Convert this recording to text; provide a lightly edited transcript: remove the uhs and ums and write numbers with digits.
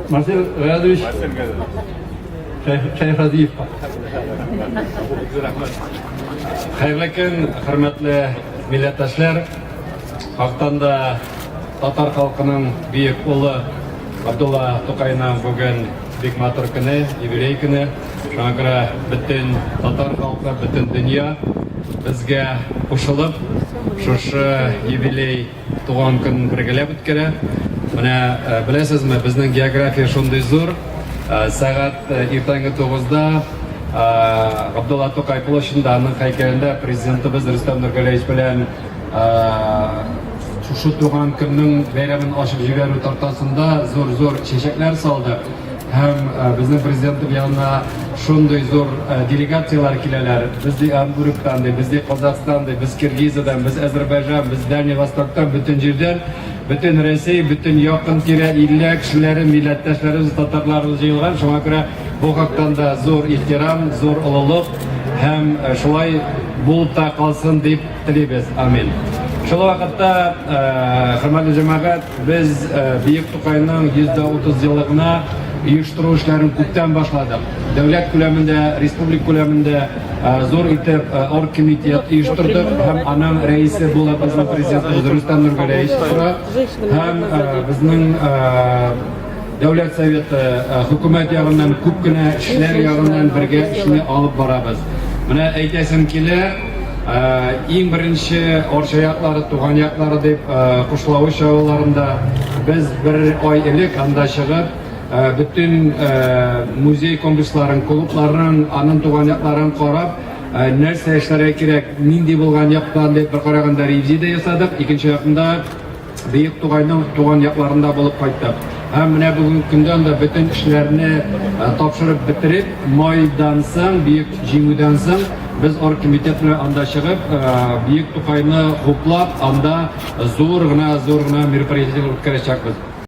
Марсель Гаязович Шәйхразиевка. Хәерле көн, хөрмәтле милләттәшләр. Хактан да татар халкының бөек улы Габдулла Тукайның бүген бик матур көне, юбилей көне. Шуңа күрә бөтен татар халкы, бөтен дөнья безгә кушылып, шушы юбилей туган көнен бергәләп үткәрә. Менә э, беләсезме, безнең география шундый зур. Э, сәгать э, иртәнге 9-да Габдулла Тукай площадында аның һәйкәлендә президентыбыз Рөстәм Нургалиевич белән шушы туган көннең бәйрәмен ачып җибәрү тартасында зур-зур чәчәкләр салдык. Һәм безнең президентыбыз янына шундый зур делегацияләр киләләр. Без ди Амбургтан ди, без ди Казахстан ди, без Киргизиядән, без Әзербайҗан, без Дальний Востоктан, бөтен җирдән, бөтен Рәсәй, бөтен якын тирә илләр кешеләре, милләттәшләребез, татарларыбыз җыелган. Шуңа күрә бу хактан да зур ихтирам, зур олылык һәм шулай булып та калсын дип телибез. Амин. Шул вакытта, хөрмәтле җәмәгать, Без Бөек Тукайның 130 еллыгына оештыру эшләрен күптән башладык. Дәүләт күләмендә, республика күләмендә зур итеп оргкомитет оештырдык һәм аның рәисе булып безнең президентыбыз Рөстәм Нургалиевич тора. Һәм безнең Дәүләт Советы, хөкүмәт ягыннан күп кенә эшләр ягыннан бергә эшне алып барабыз. Менә әйтәсем килә, иң беренче Арча яклары, туган яклары дип Кушлавыч авылларында без бер ай элек анда чыгып, бөтен музей комплексларын, клубларын, аның туган якларын карап, нәрсә эшләргә кирәк, нинди булган яктан дип бер караганда ревизия дә ясадык, икенче якында Бөек Тугайның туган якларында булып кайттык. Һәм менә бүгенге көндә анда бөтен эшләрне э, тапшырып бетереп, майдан соң, Бөек Җиңүдән соң без оргкомитет белән анда чыгып, э, Бөек Тукайны хуплап, анда зур гына, зур гына мероприятиеләр үткәрәчәкбез.